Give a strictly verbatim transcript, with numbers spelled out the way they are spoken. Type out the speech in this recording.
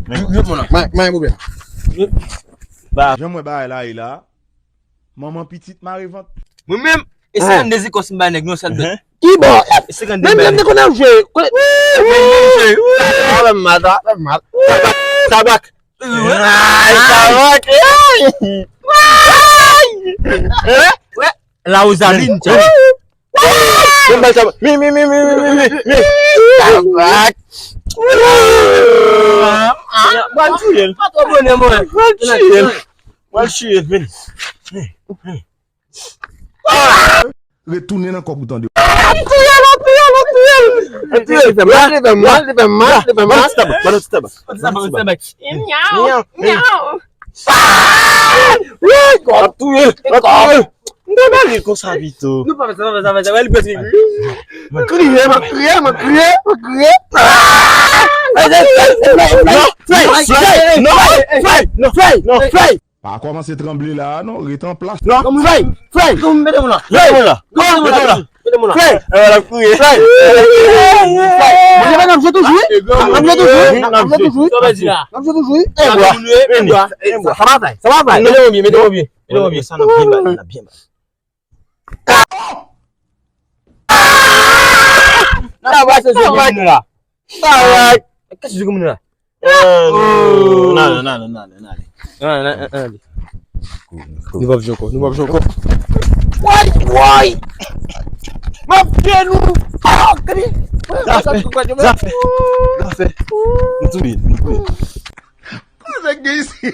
pwoblèm. Jwenn moun nan. May, may pwoblèm. Jan m wè bagay la ye la. Manman pitit mare vant. Mwen menm, e senkannde zikòs m bay nèg, non, sèl bèt. Ki bò? E senkannde m bay nèg. Menm te konn ap jwe. Fè m mal, fè m mal. Tabak, tabak. Ay, tabak. Wè, la Rosaline, tcha. Menm bay tabak. Mi, mi, mi. Tabak. Mwen tiye l. Mwen tiye l. Mwen tiye l, vini. Retounen nan kòb ou tande. Ap touye l, ap touye l, ap touye l. Ap touye l, li fè mal, li fè mal, li fè mal, li fè mal. Ban nou ti tabak, ban nou ti tabak. Ban nou ti tabak. Nyaw, nyaw. Wi, ap touye l, ap touye l. M te mare konsa pito. Nou pa fè sa, pa fè sa, pa fè sa. Wè, li pèse. Kriye, mwen kriye, mwen kriye, mwen kriye. Non, Frey, Frey, non, Frey, non, Frey, non, Frey. Pa kòmanse tranble la a non, ret an plas. Non, Frey, Frey. Mete moun la. Mete moun la. Mete moun la. Mete moun la. Frey. E, l ap kriye. Frey. Frey. Mwen, n ap jwe toujou, wi. N ap jwe toujou, wi. N ap jwe toujou, wi. Sa w di la? N ap jwe toujou, wi. E bwa. Vini. E bwa. Sa va fè. Sa va fè. Mete yon pye, mete yon pye. Mete yon pye. Sa n ap byen bat, n ap byen bat. Sa va, se jwe moun la. Sa va. Kèk jwe moun la. Ah, non, non, non, non, non, non, non. Ah, non, non, non. Nou p ap jwe ankò, nou p ap jwe ankò. Woy, woy. M ap fè nou. Ah, gade. Zafè, zafè, zafè. Nou touye, nou touye. Kòman sa k gen isi?